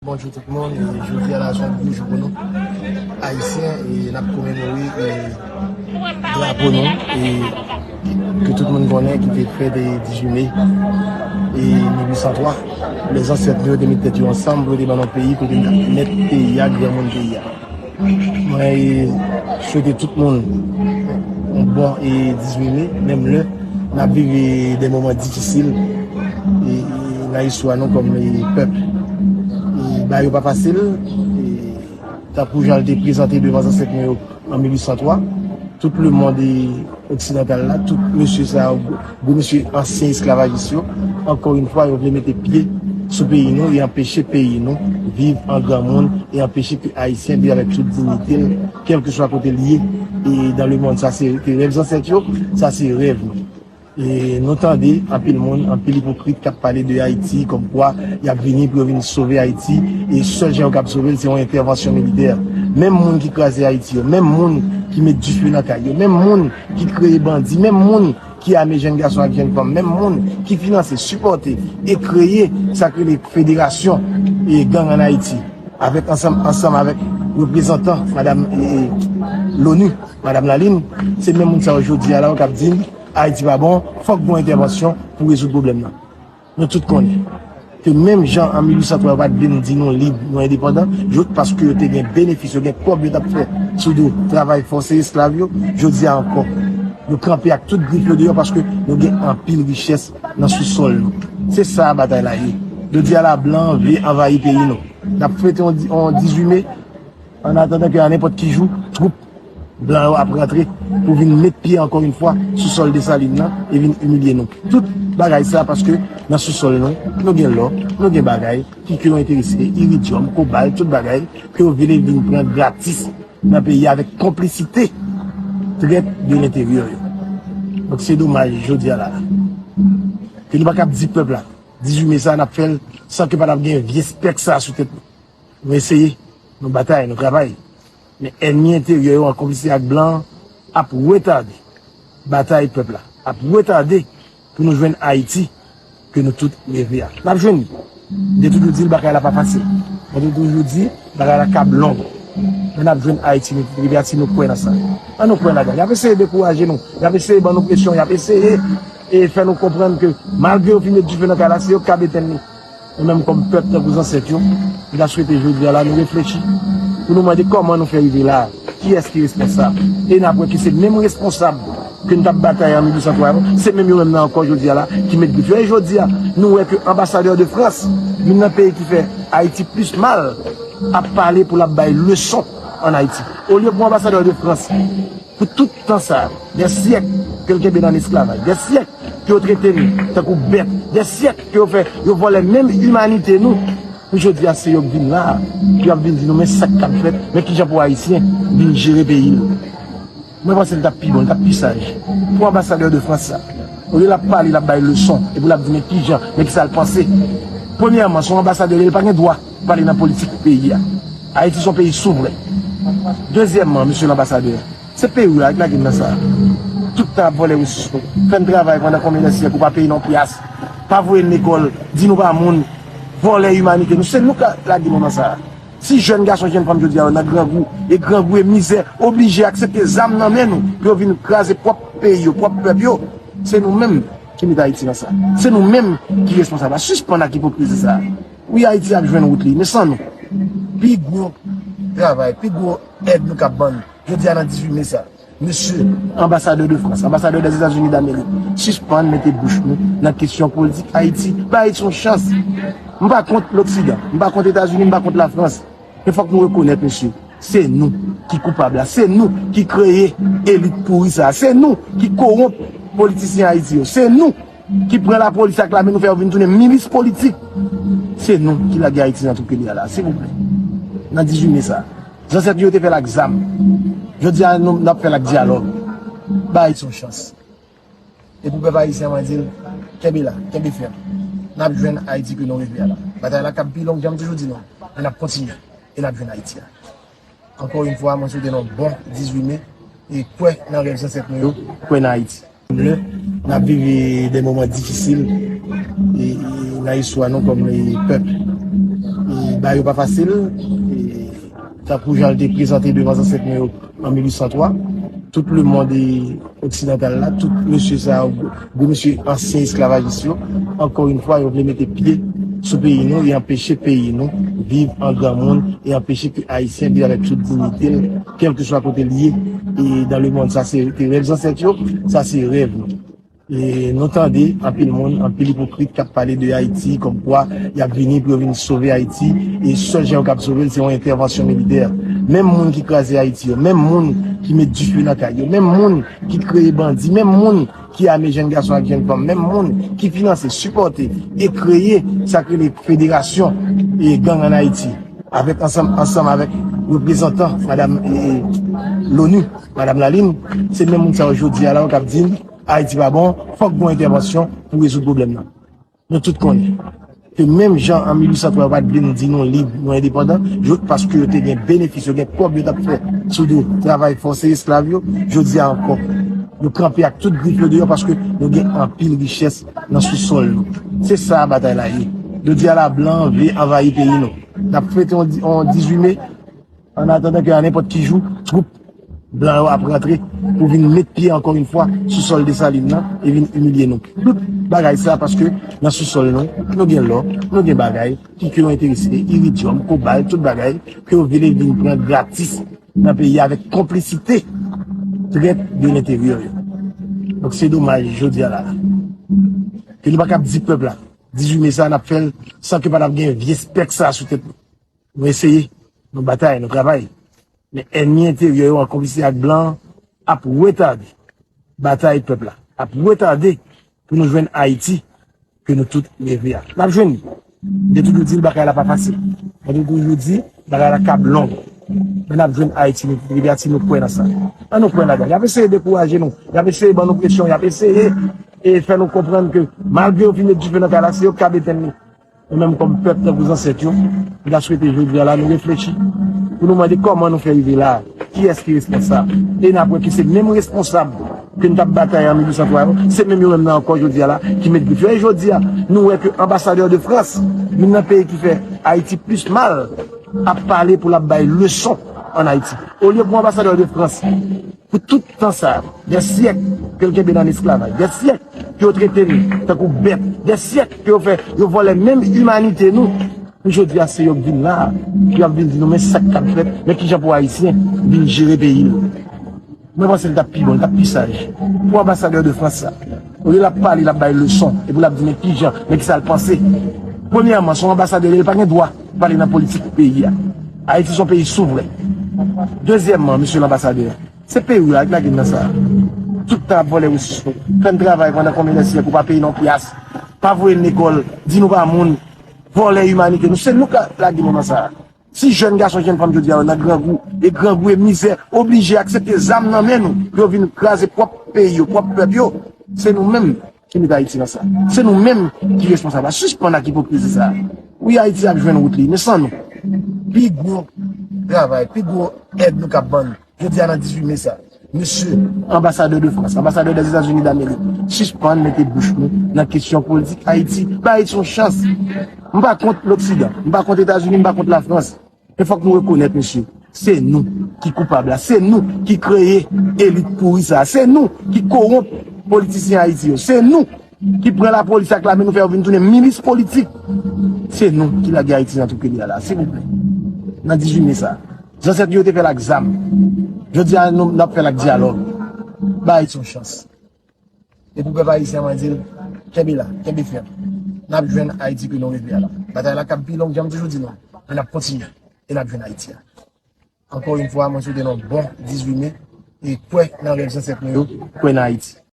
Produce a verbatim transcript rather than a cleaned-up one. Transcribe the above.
Bonjou tout moun, e jodi a la se yon gwo jou pou nou Ayisyen, e n ap komemore e drapo nou, e ke tout moun konnen ki te fèt e dizuit me e mil uit san twa. Lè zansèt nou yo te met tèt yo ansanm pou yo te ban nou peyi kote n t ap mèt peyi a, granmoun peyi a. Mwen e swete tout moun yon bon e dizuit me, menm lè n ap viv e de moman difisil e, e nan istwa nou kòm e pèp. E bagay yo pa fasil, e tankou jan l te prezante devan zansèt nou yo an mil uit san twa, tout lemonn e oksidantal la, tout mesye sa yo, gwo mesye ansyen esklavajis yo, ankò yon fwa, yo vle mete pye sou peyi nou e anpeche peyi nou viv an granmoun e anpeche ke Ayisyen viv avèk tout diyite l, kèlkeswa kote l ye e dan lemonn. Sa se te rèv zansèt yo, sa se rèv nou. E nou tande anpil moun, anpil ipokrit k ap pale de Ayiti, kòmkwa y ap vini pou yo vin sove Ayiti, e sèl jan yo kab sove l, se yon entèvansyon militè. Menm moun ki kraze Ayiti yo, menm moun ki met dife nan kay yo, menm moun ki kreye bandi, menm moun ki ame jèn gason ak jèn fanm, menm moun ki finanse, sipòte e kreye sa k rele federasyon e gang ann Ayiti, avèk ansanm, ansanm avèk reprezantan madanm e, e, loni, madanm Lalin, se menm moun sa yo jodi a la yo k ap di n Ayiti pa bon, fòk gon entèvansyon pou rezoud pwoblèm nan. Nou tout konnen ke menm jan an mil uit san twa yo pa t vle n di nou lib, nou endepandan, yo, paske yo te gen benefis, yo gen kòb yo t ap fè sou do travay fòse esklav yo, jodi a ankò, nou kanpe ak tout grif yo deyò paske nou gen anpil richès nan sousòl nou. Se sa batay la ye. Jodi a la, blan vle anvayi peyi nou. N ap fete yon di-, yon dizuit me, an atandan ke a nenpòt ki jou, twoup blan yo ap rantre pou vin met pye ankò yon fwa sou sòl Desalin nan e vin imilye nou. Tout bagay sa paske nan sousòl nou, nou gen lò, nou gen bagay ki ke yo enterese, iridyòm, kobal, tout bagay ke yo vle vin pran gratis nan peyi a avèk konplisite trèt de lenteryè yo. Donk se domaj jodi a la ke nou pa kab di pèp la dizuit me sa n ap fè l san ke pa t ap gen vye spèk sa sou tèt nou. Nou eseye, nou batay, nou travay. Men ènmi enteryè yo an konplisite ak blan an ap retade batay pèp la, ap retade pou nou jwenn Ayiti ke nou tout reve a. N ap jwenn li. M te toujou di l bagay la pa fasil. Mwen te toujou di bagay la kab long. Men n ap jwenn Ayiti nou tout reve a si nou kwè nan sa. An nou kwè ladan l. Y ap eseye dekouraje nou. Y ap eseye ban nou presyon. Y ap eseye e fè nou konprann ke malgre yo fin met dife nan kay la, se yo k kab etenn li. Nou menm kòm pèp, tankou zansèt yo, nou ta swete jodi a la nou reflechi pou nou mande kòman nou fè rive la, kiyès ki responsab. E n ap wè ke se menm responsab ke n t ap batay an mil uit san twa yo, se menm yo menm nan ankò jodi a la ki met grif yo. E jodi a, nou wè ke anbasadè de Frans, youn nan peyi ki fè Ayiti plis mal, ap pale pou l ap bay leson ann Ayiti. Olye pou anbasadè de Frans, pou tout tan sa, dè syèk ke l kenbe n an esklavaj, dè syèk ke yo trete nou tankou bèt, dè syèk ke yo fè yo vòlè menm imanite nou, pou jodi a se yo k vin la, pou y ap vin di nou men sa k ap fèt, men kijan pou Ayisyen vin jere peyi l. Mwen panse l t ap pi bon, l t ap pi saj pou anbasadè de Frans sa, olye l ap pale, l ap bay leson, epi l ap di men kijan, men kisa l panse. Premyèman, se yon anbasadè, li pa gen dwa pale nan politik peyi a. Ayiti se yon peyi souvren. Dezyèmman, mesye l anbasadè, se peyi w la ki lage n nan sa. Tout tan ap vòlè resous nou. Fè n travay pandan konbyen de syèk ou pa peye n yon pyas, pa voye n lekòl, di nou pa moun, vòlè imanite nou. Se nou k lage nou nan sa. Si jèn gason, jèn fanm jodi a yo nan grangou, e grangou e mizè, oblije aksepte zam nan men nou pou yo vin kraze pwòp peyi yo, pwòp pèp yo, se nou menm ki met Ayiti nan sa. Se nou menm ki responsab la. Sispann ak ipokrizi sa. Wi, Ayiti ap jwenn wout li, men san nou. Pi gwo travay, pi gwo èd nou kab ban nou jodi a nan dizuit me sa. Mesye anbasadè de Frans, anbasadè dèzetazini damerik, sispann mete bouch nou nan kesyon politik Ayiti. Bay Ayiti yon chans. M pa kont Loksidan, m pa kont Etazini, m pa kont Lafrans. Men fòk nou rekonèt, mesye, se nou ki koupab la. Se nou ki kreye elit pouri sa. Se nou ki kowonp politisyen Ayiti yo. Se nou ki pran lapolis ak lame nou fè yo vin tounen milis politik. Se nou ki lage Ayiti nan twou ke li a la, silvouplè. Nan dizuit me sa. Zansèt nou yo te fè l ak zam. Jodi a, nou, n ap fè l ak dyalòg. Bay Ayiti yon chans. E pou pèp ayisyen an, mwen di l, kenbe la, kenbe fèm. N ap jwenn Ayiti ke nou reve a la. Batay la kab pi long, jan m toujou di nou, men n ap kontinye. E n ap jwenn Ayiti a. Ankò yon fwa, mwen swete nou bon dizuit me e kwè nan rèv zansèt nou yo, kwè nan Ayiti. Lè n ap viv de moman difisil e, e nan istwa nou kòm e pèp. E Bagay yo pa fasil. E, tankou jan l te prezante devan zansèt nou yo an mil uit san twa, tout lemonn oksidantal la, tout mesye sa yo, gwo mesye ansyen esklavajis yo, ankò yon fwa, yo vle mete pye sou peyi nou e anpeche peyi nou viv an granmoun e anpeche ke Ayisyen viv avèk tout diyite l, kèlkeswa kote l ye. E dan lemonn, sa se te rèv zansèt yo, sa se rèv nou. E nou tande anpil moun, anpil ipokrit k ap pale de Ayiti, kòmkwa y ap vini pou yo vin sove Ayiti, e sèl jan yo kab sove l, se yon entèvansyon militè. Menm moun ki kraze Ayiti yo, menm moun ki met dife nan kay yo, menm moun ki kreye bandi, menm moun ki ame jèn gason ak jèn fanm, menm moun ki finanse, sipòte e kreye sa k rele federasyon e gang ann Ayiti, avèk ansanm, ansanm avèk reprezantan madanm e, e, l'ONU, madanm Lalin, se menm moun sa yo jodi a la yo k ap di n Ayiti pa bon, fòk gon entèvansyon pou rezoud pwoblèm nan. Nou tout konnen ke menm jan an mil uit san twa yo pa t vle n di nou lib, nou endepandan, yo, paske yo te gen benefis, yo gen kòb yo t ap fè sou do travay fòse esklav yo, jodi a ankò, yo kanpe ak tout grif yo deyò paske nou gen anpil richès nan sousòl nou. Se sa batay la ye. Jodi a la, blan vle anvayi peyi nou. N ap fete yon di-, yon dizuit me, an atandan ke a nenpòt ki jou, twoup blan yo ap rantre pou vin met pye ankò yon fwa sou sòl Desalin nan e vin imilye nou. Tout bagay sa paske nan sousòl nou, nou gen lò, nou gen bagay ki ke yo enterese, iridyòm, kobal, tout bagay ke yo vle vin pran gratis nan peyi a avèk konplisite trèt de lenteryè yo. Donk se domaj jodi a la ke nou pa kab di pèp la, dizuit me sa n ap fè l san ke pa t ap gen vye spèk sa sou tèt nou. Nou eseye, nou batay, nou travay. Men ènmi enteryè yo an konplisite ak blan ap retade batay pèp la, ap retade pou nou jwenn Ayiti ke nou tout reve a. N ap jwenn li. M te toujou di l bagay la pa fasil. Mwen te toujou di bagay la kab long. Men n ap jwenn Ayiti nou tout reve a si nou kwè nan sa. An nou kwè ladan l. Y ap eseye dekouraje nou. Y ap eseye ban nou presyon. Y ap eseye e fè nou konprann ke malgre yo fin met dife nan kay la, se yo k kab etenn li. Nou menm kòm pèp, tankou zansèt yo, nou ta swete jodi a la nou reflechi pou nou mande kòman nou fè rive la, kiyès ki responsab. E n ap wè ke se menm responsab ke n t ap batay an mil uit san twa yo, se menm yo menm nan ankò jodi a la ki met grif yo. E jodi a, nou wè ke anbasadè de Frans vin nan peyi ki fè Ayiti plis mal, ap pale pou l ap bay leson ann Ayiti. Olye pou anbasadè de Frans pou tout tan sa, dè syèk ke l kenbe n an esklavaj, dè syèk ke yo trete n tankou bèt, dè syèk ke yo fè, yo vòlè menm imanite nou. Pou jodi a, se yo k vin la, y ap vin di nou, men sa k ap fèt, men kijan pou Ayisyen vin jere peyi l. Mwen panse l t ap pi bon, l t ap pi saj pou anbasadè de Frans sa. Olye l ap pale, l ap bay leson, epi l ap di, men kijan, men kisa l panse. Premyèman, se yon anbasadè, li pa gen dwa pale nan politik peyi a. Ayiti se yon peyi souvren. Dezyèmman, mesye l anbasadè, se peyi w la k lage n nan sa. Tout tan ap vòlè resous nou. Fè n travay pandan konbyen de syèk ou pa peye n yon pyas. Pa voye n lekòl, di nou pa moun, vòlè imanite nou. Se nou k lage nou nan sa. Si jèn gason, jèn fanm jodi a yo nan grangou, e grangou e mizè, oblije aksepte zam nan men nou pou yo vin kraze pwòp peyi yo, pwòp pèp yo, se nou menm ki met Ayiti nan sa. Se nou menm ki responsab la. Sispann ak ipokrizi sa. Wi, Ayiti ap jwenn wout li, men san nou. Pi gwo travay, pi gwo èd nou kab ban nou jodi a nan dizuit me sa. Mesye, anbasadè de Frans, anbasadè dèzetazini damerik, sispann mete bouch nou nan kesyon politik Ayiti. Ba Ayiti yon chans. M pa kont Loksidan, m pa kont Etazini, m pa kont Lafrans. Men fòk nou rekonèt, mesye, se nou ki koupab la. Se nou ki kreye elit pouri sa. Se nou ki kowonp politisyen Ayiti yo. Se nou ki pran lapolis ak lame nou fè yo vin tounen milis politik. Se nou ki lage Ayiti nan twou ke li a la, silvouplè. Nan dizuit me sa. Zansèt nou yo te fè l ak zam. Jodi a, nou, n ap fè l ak dyalòg. Ba Ayiti yon chans. E pou pèp ayisyen, mwen di l, kenbe la, kenbe fèm. N ap jwenn Ayiti ke nou reve a la. Batay la kab pi long, jan m toujou di nou, men n ap kontinye. E n ap jwenn Ayiti a. Ankò yon fwa, mwen swete nou bon dizuit me. E kwè nan rèv zansèt nou yo, kwè nan Ayiti.